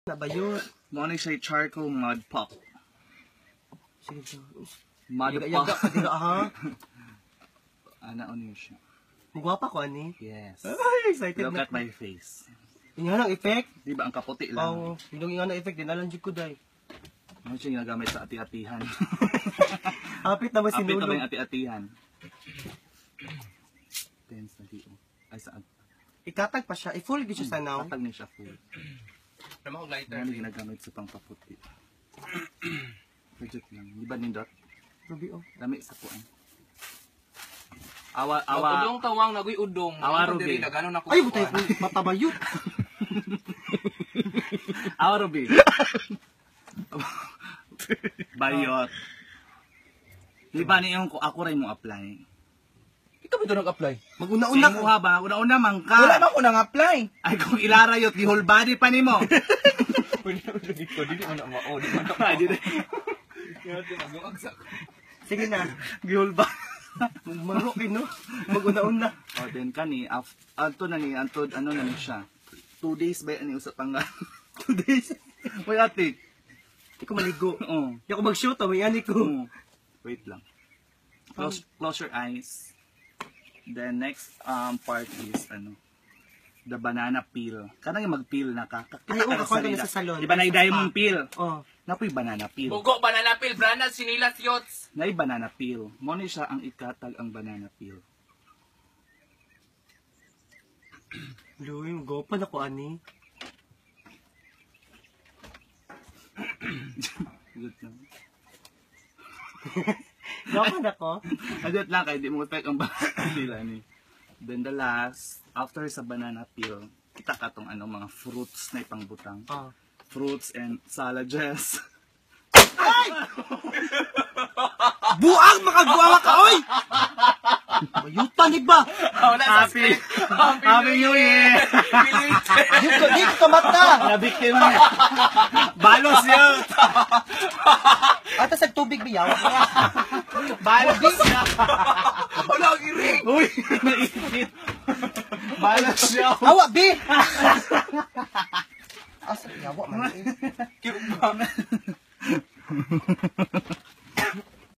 Na bayot. Mo ni siya charcoal mud pop. Sige, sige. Mud Yaga pop. ka dira ha. Ana on yun siya. Mugwapa ko ani. Yes. Ay, excited Look na. at my face. Inga nang effect. Di ba ang kaputi lang? Oo, yung inga na effect din alam jud ko day. Ano siya ginagamit sa ati-atihan? Hapit na ba Apit na ba sinulog? yung ati-atihan? Depends na di oh. Ay, saan? Ikatag pa siya. I-full gyud siya sa now. Katag ni siya full. Naman ko lighter. Ano yung ginagamit sa pangpaputi? Legit lang. Di ba nindot? Ruby oh. Dami sa kuan. Awa, awa. Udong tawang nagoy udong. Awa, Ako diri Ruby. nagano na ko. Ay, butay ko matabayot. Awa, Ruby. Bayot. Di ba niyong ko ako rin mo apply? Ikaw ba ito nag-apply? Maguna-una Una ka. ka ba? Una-una man ka. Wala man ko nang-apply. Ay kung ilarayot di whole body pa nimo. Pwede na dili ko, dili man na mao, di man na. Ay, di na. Sige na. Di whole body. Maro kay no. Maguna-una. O then kani anto na ni anto ano na ni siya. 2 days ba ani usa pangga. 2 days. Uy ate. Di ko maligo. Oo. Di ako mag-shoot, oh, may ani ko. Oo. Wait lang. Close your eyes. The next part is ano, the banana peel. Kanang yung mag-peel na ka. Kakita Ay, oo, ka na kakuha sarili. na sa salon. Di ba Ay, sa na spa. mong peel? Oh. Napoy banana peel. Bugo banana peel, brana sinilas yots. Nay banana peel. Mo ni siya ang ikatag ang banana peel. Luy, gopa na ko ani. Good lang. Gopa na ko. Adot lang kay di mo effect ang banana peel ani. Then the last, after sa banana peel, kita ka tong ano mga fruits na ipangbutang. Oh. Fruits and salages. Buang makaguawa ka oy. Bayutan ni ba? Wala sa Happy Happy New Year! Dito dito ka mata. Nabiktima na. Balos yun! Ata sa tubig biyaw. Balos siya! Wala ang iring. Uy! Naipit! Balos siya! Awa bi. Asa yawa man eh. Cute ba?